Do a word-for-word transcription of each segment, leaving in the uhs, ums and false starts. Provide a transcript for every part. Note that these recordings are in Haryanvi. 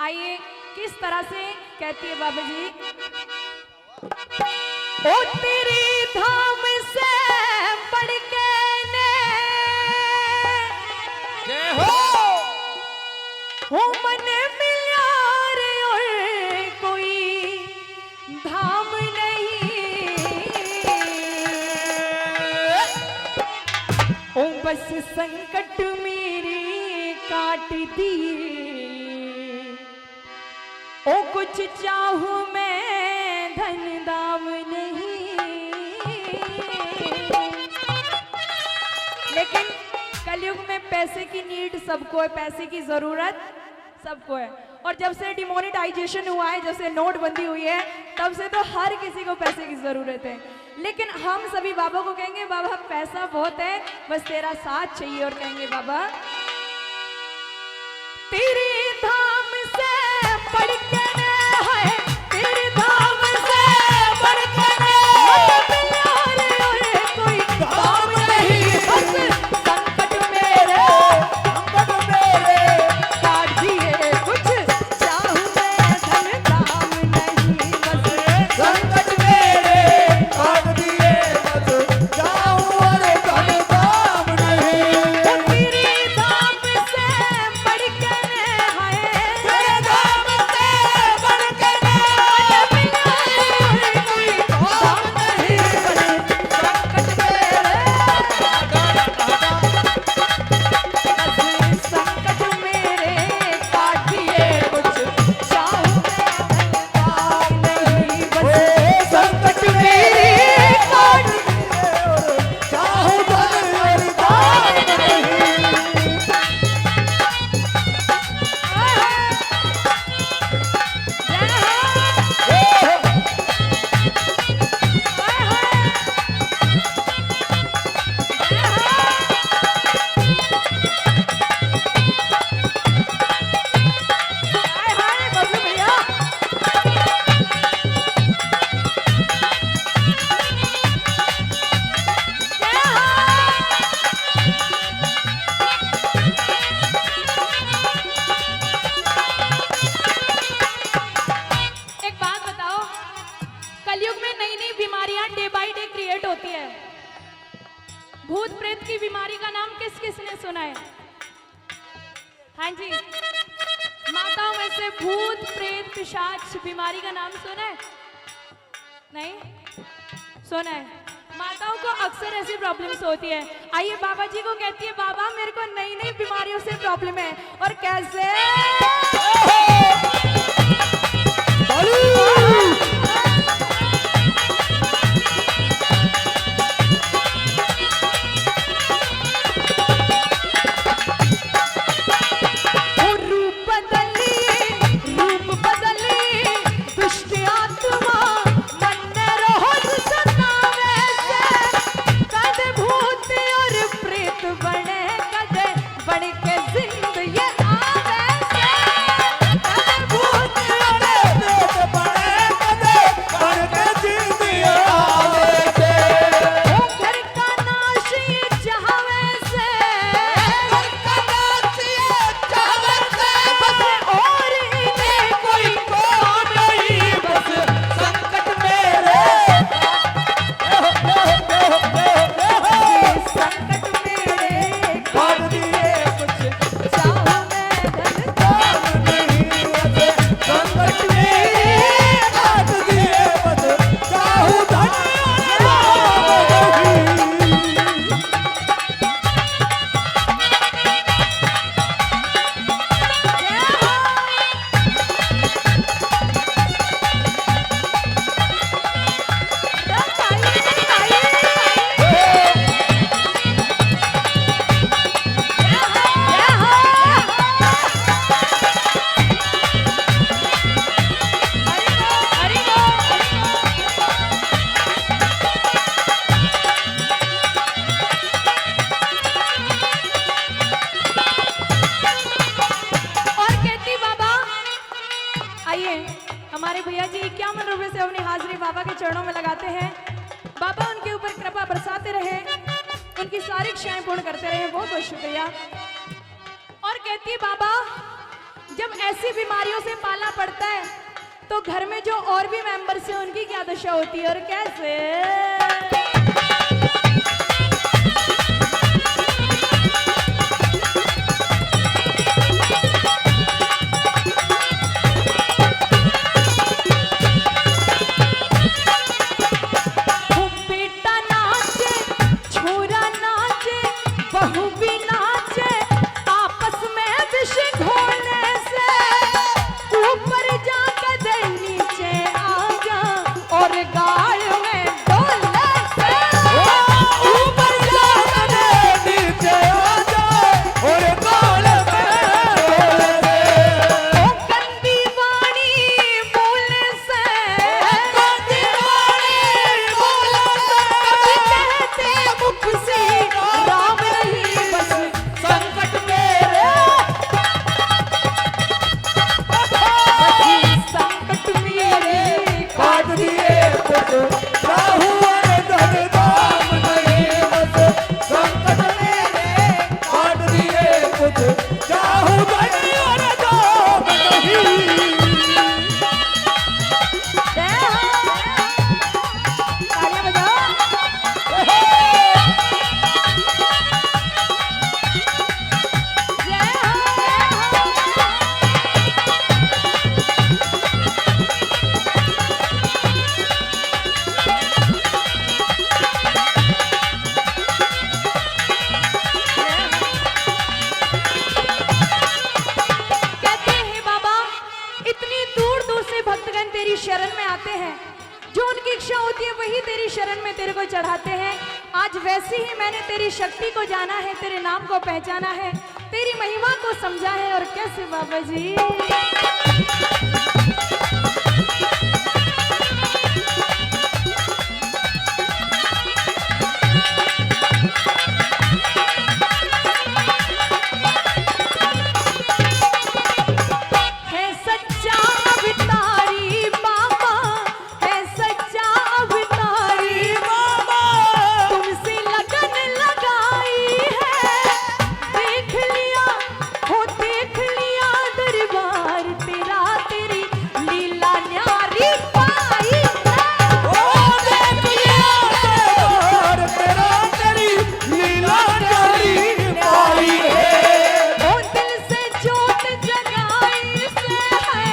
आइए, किस तरह से कहती है बाबा जी। ओ तेरी धाम से बढ़ के ने जय हो। ओ मन मिला रे और कोई धाम नहीं। ओ बस संकट मेरे काट दिए। ओ कुछ चाहूं मैं धन दाम नहीं। लेकिन कलयुग में पैसे की नीड सबको है, पैसे की जरूरत सबको है। और जब से डिमोनेटाइजेशन हुआ है, जब से नोटबंदी हुई है, तब से तो हर किसी को पैसे की जरूरत है। लेकिन हम सभी बाबा को कहेंगे, बाबा पैसा बहुत है, बस तेरा साथ चाहिए। और कहेंगे, बाबा तेरे धाम से बढ़ के है, तेरे धाम से बढ़ के है। कोई धाम नहीं, बस संकट मेरे, संकट मेरे काट दिए। कुछ चाहूं मैं धन धाम नहीं, बस संकट मेरे काट दिए, बस चाहूं और धन धाम नहीं। तेरे धाम से बढ़ के है, तेरे धाम से बढ़ के है। कोई धाम नहीं, बस संकट मेरे संकट मेरे काटिए, कुछ चाहूं मैं धन धाम नहीं, बस संकट मेरे काट दिए, चाहूं धन और धाम नहीं। एक बात बताओ, कलयुग में नई नई बीमारियां डे बाय डे क्रिएट होती है। भूत प्रेत की बीमारी का नाम किस किस ने सुना है? हाँ जी, माताओं में से भूत प्रेत पिशाच बीमारी का नाम सुना है? नहीं सुना है। माताओं को अक्सर ऐसी प्रॉब्लम्स होती है। आइए, बाबा जी को कहती है, बाबा, मेरे को नई नई बीमारियों से प्रॉब्लम है। और कैसे? और कहती, बाबा, आइए, हमारे भैया जी इक्यावन रुपए से अपनी हाजिरी बाबा के चरणों में लगाते हैं। बाबा उनके ऊपर कृपा बरसाते रहे, उनकी सारी इच्छाएं पूर्ण करते रहे। बहुत बहुत शुक्रिया। और कहती है, बाबा, जब ऐसी बीमारियों से पाला पड़ता है, तो घर में जो और भी मेंबर्स हैं, उनकी क्या दशा होती है और कैसे? बेटा नाचे, छोरा नाचे, बहू भी नाचे, आपस में विष घोलने से ऊपर जाकर नीचे आ जा और गाल में डोलने से। ओ, ऊपर जाकर नीचे आ जा और गाल में डोलने से। ओ, गंदी वाणी बोलने से, गंदी वाणी बोलने से, कभी कहते मुख से राम नहीं, बस संकट मेरे, संकट मेरे काट दिए कुछ, राहु और धन धाम नहीं, बस संकट मेरे काट दिए कुछ, राहु धन और धाम नहीं। जय हो। तालियां बजाओ। जय हो। कहते हैं बाबा, इतनी दूर दूर से भक्तगण तेरी शरण में आते हैं, जो उनकी इच्छा होती है वही तेरी शरण में तेरे को चढ़ाते हैं। आज वैसे ही मैंने तेरी शक्ति को जाना है, तेरे नाम को पहचाना है, तेरी महिमा को समझा है। और कैसे बाबा जी। है सच्चा अवतारी बाबा, है सच्चा अवतारी बाबा, तुमसे लगन लगाई है। देख लिया, हो देख लिया दरबार तेरा, तेरी लीला न्यारी पाई है। ओ देख लिया दरबार तेरा, तेरी लीला न्यारी पाई है। ओ दिल से जोत जगाई से है,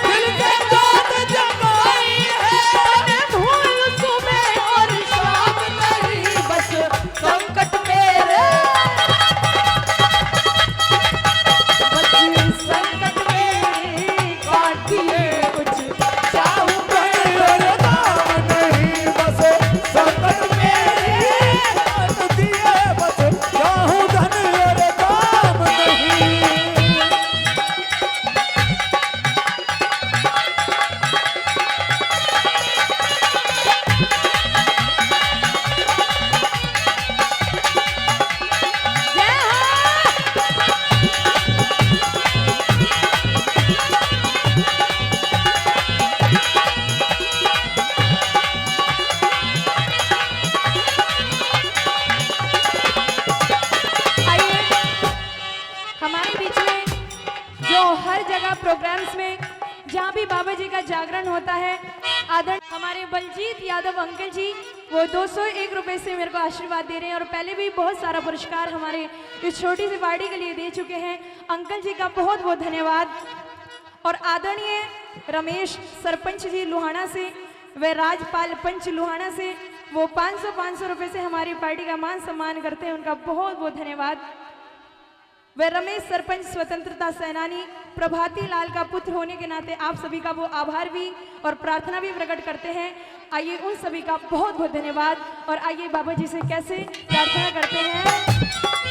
दिल से जोत जगाई है। तने भूल सुबह और शाम नहीं, बस संकट मेरे, बस संकट मेरे काट दिए कुछ, चाहूं भर और दाम नहीं, बस संकट मेरे काट दिए, बस चाहूं धन और दाम नहीं। आइए, हमारे बीच में जो हर जगह प्रोग्राम्स में जहाँ भी बाबा जी का जागरण होता है, आदर हमारे बलजीत यादव अंकल जी, वो दो सौ एक रुपए से मेरे को आशीर्वाद दे रहे हैं और पहले भी बहुत सारा पुरस्कार हमारे इस छोटी सी पार्टी के लिए दे चुके हैं। अंकल जी का बहुत बहुत धन्यवाद। और आदरणीय रमेश सरपंच जी लुहाना से, व राजपाल पंच लुहाना से, वो पाँच सौ, पाँच सौ रुपए से हमारी पार्टी का मान सम्मान करते हैं, उनका बहुत बहुत धन्यवाद। व रमेश सरपंच स्वतंत्रता सेनानी प्रभाती लाल का पुत्र होने के नाते आप सभी का वो आभार भी और प्रार्थना भी प्रकट करते हैं। आइए उन सभी का बहुत बहुत धन्यवाद और आइए बाबा जी से कैसे प्रार्थना करते हैं।